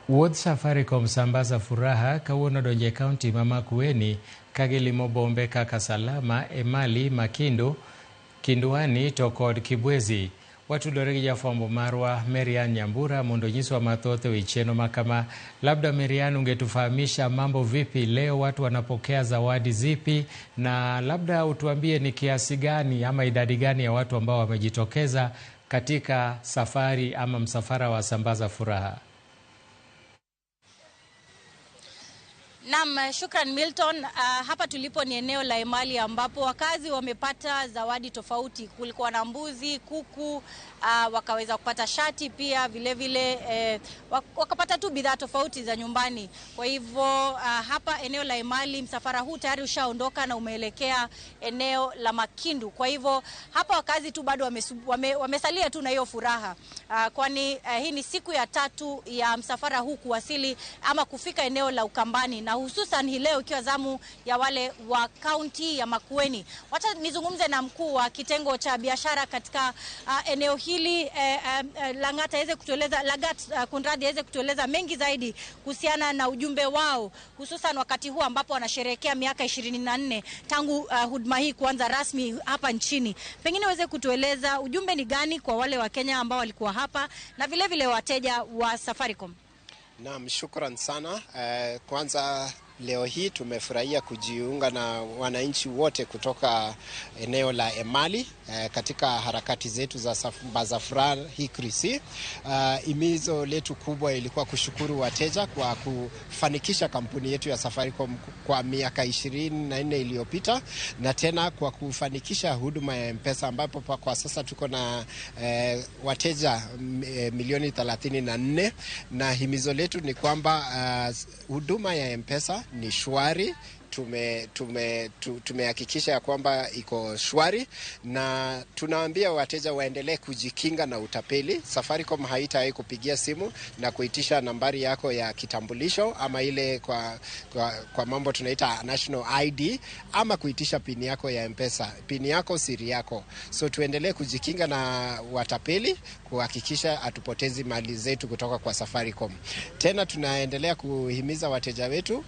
Wuodh Safaricom Sambaza Furaha kawuono donjo e kaunti ma Makueni ka gilimo bombe kaka Salama, Emali, Makindu, Kindwani to kod Kibwezi. Watudore gi jafwambo marwa Marian Nyambura mondo onyiswa mathoth e wi chenro ma kama. Labda Marian, ungetufahamisha mambo vipi leo, watu wanapokea zawadi zipi, na labda utuambie ni kiasi gani ama idadi gani ya watu ambao wamejitokeza katika safari ama msafara wa Sambaza Furaha. Naam, shukran Milton. Hapa tulipo ni eneo la Emali ambapo wakazi wamepata zawadi tofauti. Kulikuwa na mbuzi, kuku, wakaweza kupata shati pia vile vile, wakapata tu bidhaa tofauti za nyumbani. Kwa hivyo hapa eneo la Emali msafara huu tayari ushaondoka na umeelekea eneo la Makindu. Kwa hivyo hapa wakazi tu bado wamesalia tu na hiyo furaha. Kwani hii ni siku ya tatu ya msafara huu kuwasili ama kufika eneo la Ukambani, na hususan hii leo ikiwa zamu ya wale wa kaunti ya Makueni. Wacha nizungumze na mkuu wa kitengo cha biashara katika eneo hili, Langat aweze kutueleza, Lagat Kunradi aweze kutueleza mengi zaidi kuhusiana na ujumbe wao, hususan wakati huu ambapo wanasherehekea miaka 24 tangu huduma hii kuanza rasmi hapa nchini. Pengine uweze kutueleza ujumbe ni gani kwa wale wa Kenya ambao walikuwa hapa na vile vile wateja wa Safaricom. Naam, shukran sana. Kwanza leo hii tumefurahia kujiunga na wananchi wote kutoka eneo la Emali katika harakati zetu za Sambaza Furaha hii Krisi. Imizo letu kubwa ilikuwa kushukuru wateja kwa kufanikisha kampuni yetu ya Safaricom kwa miaka 24 iliyopita, na tena kwa kufanikisha huduma ya M-Pesa ambapo kwa sasa tuko na wateja milioni 34, na himizo letu ni kwamba huduma ya M-Pesa ni shwari. Tumehakikisha ya kwamba iko shwari, na tunaambia wateja waendelee kujikinga na utapeli. Safaricom haitawahi kupigia simu na kuitisha nambari yako ya kitambulisho ama ile kwa mambo tunaita national ID, ama kuitisha pini yako ya M-Pesa. Pini yako siri yako. So tuendelee kujikinga na watapeli, kuhakikisha hatupotezi mali zetu kutoka kwa Safaricom. Tena tunaendelea kuhimiza wateja wetu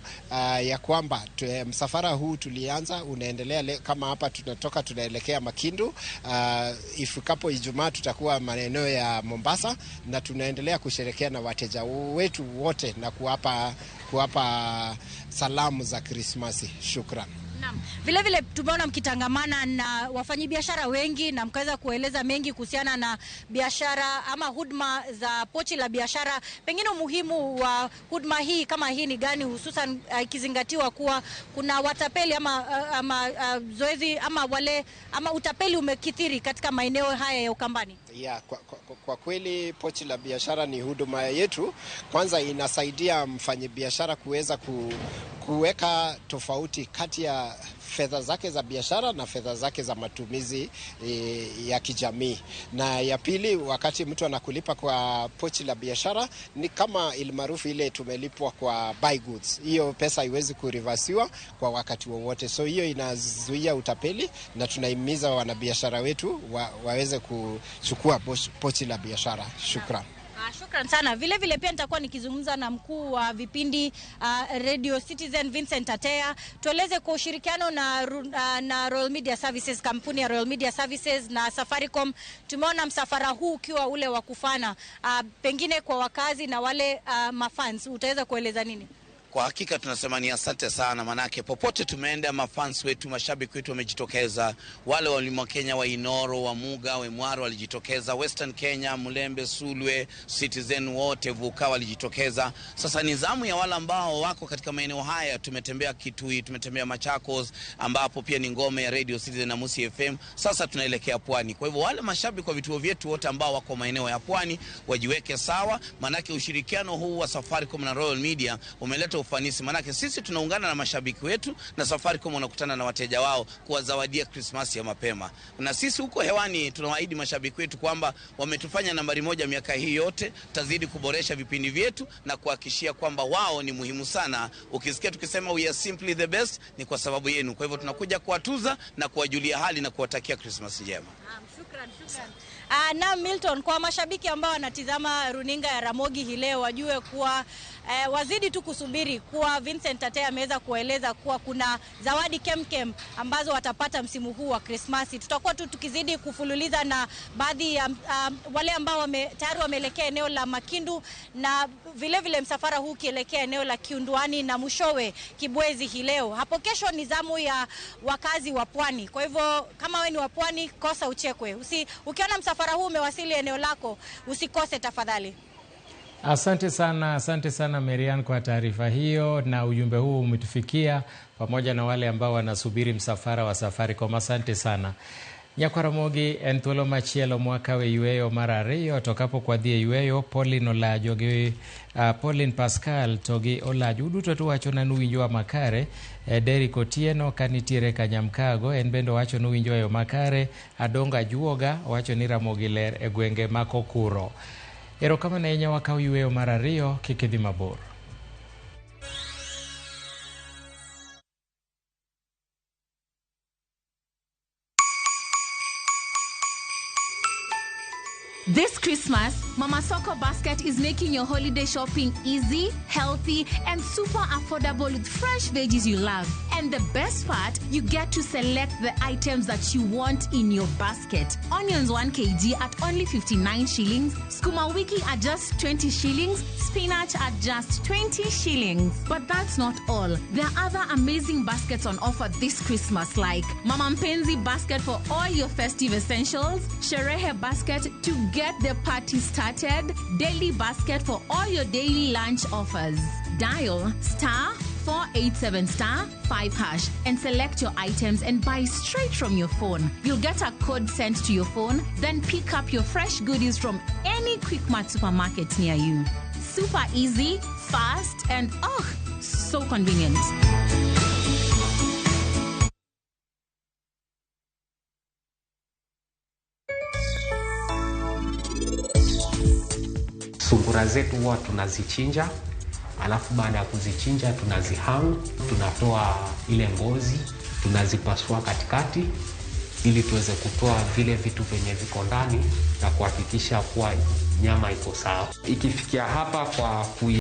ya kwamba msafara huu tulianza unaendelea kama hapa tunatoka tunaelekea Makindu. Ifikapo Ijumaa tutakuwa maeneo ya Mombasa, na tunaendelea kusherehekea na wateja wetu wote na kuwapa salamu za Krismasi. Shukran. Naam. Vile vile tumeona mkitangamana na wafanyibiashara wengi na mkaweza kueleza mengi kuhusiana na biashara ama huduma za pochi la biashara. Pengine umuhimu wa huduma hii kama hii ni gani, hususan ikizingatiwa kuwa kuna watapeli ama zoezi ama wale ama utapeli umekithiri katika maeneo haya ya Ukambani? Ya, kwa kweli pochi la biashara ni huduma yetu. Kwanza inasaidia mfanyibiashara kuweza kuweka tofauti kati ya fedha zake za biashara na fedha zake za matumizi ya kijamii. Na ya pili, wakati mtu anakulipa kwa pochi la biashara ni kama ilmaarufu ile tumelipwa kwa buy goods. Hiyo pesa haiwezi kurivasiwa kwa wakati wowote. So hiyo inazuia utapeli, na tunahimiza wanabiashara wetu waweze kuchukua pochi la biashara. Shukran. Shukran sana. Vile vile pia nitakuwa nikizungumza na mkuu wa vipindi Radio Citizen Vincent Atea. Tueleze kwa ushirikiano na Royal Media Services, kampuni ya Royal Media Services na Safaricom, tumeona msafara huu ukiwa ule wa kufana. Pengine kwa wakazi na wale mafans, utaweza kueleza nini? Kwa hakika tunasema ni asante sana, manake popote tumeenda mafans wetu, mashabiki wetu wamejitokeza. Wale wa Mlima Kenya, wa Inoro, wa Muga, wa Mwaro walijitokeza, Western Kenya, Mulembe, Sulwe, Citizen wote, Vuka walijitokeza. Sasa ni zamu ya wale ambao wako katika maeneo haya. Tumetembea Kitui, tumetembea Machakos ambapo pia ni ngome ya Radio Citizen na Musi FM. Sasa tunaelekea Pwani. Kwa hivyo wale mashabiki wa vituo vyetu wote ambao wako maeneo ya Pwani wajiweke sawa, manake ushirikiano huu wa Safaricom na Royal Media umeleta ufanisi, manake sisi tunaungana na mashabiki wetu na Safaricom wanakutana na wateja wao kuwazawadia Krismasi ya mapema. Na sisi huko hewani tunawaahidi mashabiki wetu kwamba wametufanya nambari moja miaka hii yote, tazidi kuboresha vipindi vyetu na kuhakikishia kwamba wao ni muhimu sana. Ukisikia tukisema we are simply the best ni kwa sababu yenu. Kwa hivyo tunakuja kuwatuza na kuwajulia hali na kuwatakia Krismasi njema. Shukran, shukran. Na Milton, kwa mashabiki ambao wanatizama runinga ya Ramogi hii leo wajue kuwa wazidi tu kusubiri kuwa Vincent Tate ameweza kueleza kuwa kuna zawadi kemkem ambazo watapata msimu huu wa Krismasi. Tutakuwa tu tukizidi kufululiza na baadhi ya wale ambao tayari wameelekea eneo la Makindu na vile vile msafara huu ukielekea eneo la Kiunduani na mwishowe Kibwezi hii leo. Hapo kesho ni zamu ya wakazi wa Pwani. Kwa hivyo kama wewe ni wa Pwani, kosa uchekwe. Ukiona msafara huu umewasili eneo lako, usikose tafadhali. Asante sana Marian kwa taarifa hiyo na ujumbe huu umetufikia pamoja na wale ambao wanasubiri msafara wa Safaricom. Asante sana. Nyakwaramogi en thuolo machielo mwakawe yweyo mar ariyo to kapok wadhi e yweyo Pauline Olajo gi Pauline Pascal to gi Olajo uduto to wachona ni uwinjowa makare. Derrick Otieno kanitiere Kanyamkago en bende owacho ni uwinjowa e yo makare. Adongo Ajuoga owacho ni Ramogi ler e gwenge ma Kokuro. Erokamano ahinya wakaw yweyo mar ariyo kik idhi mabor. This Christmas, Mama Soko Basket is making your holiday shopping easy, healthy, and super affordable with fresh veggies you love. And the best part, you get to select the items that you want in your basket. Onions 1 kg at only 59 shillings, sukuma wiki at just 20 shillings, spinach at just 20 shillings. But that's not all. There are other amazing baskets on offer this Christmas, like Mama Mpenzi basket for all your festive essentials, Sherehe basket to get the party started, daily basket for all your daily lunch offers. Dial *487 *5# and select your items and buy straight from your phone. You'll get a code sent to your phone, then pick up your fresh goodies from any Quickmart supermarket near you. Super easy, fast, and oh, so convenient. Sungura zetu huwa tunazichinja, alafu baada ya kuzichinja tunazihang, tunatoa ile ngozi, tunazipasua katikati ili tuweze kutoa vile vitu vyenye viko ndani na kuhakikisha kuwa nyama iko sawa. Ikifikia hapa kwa kui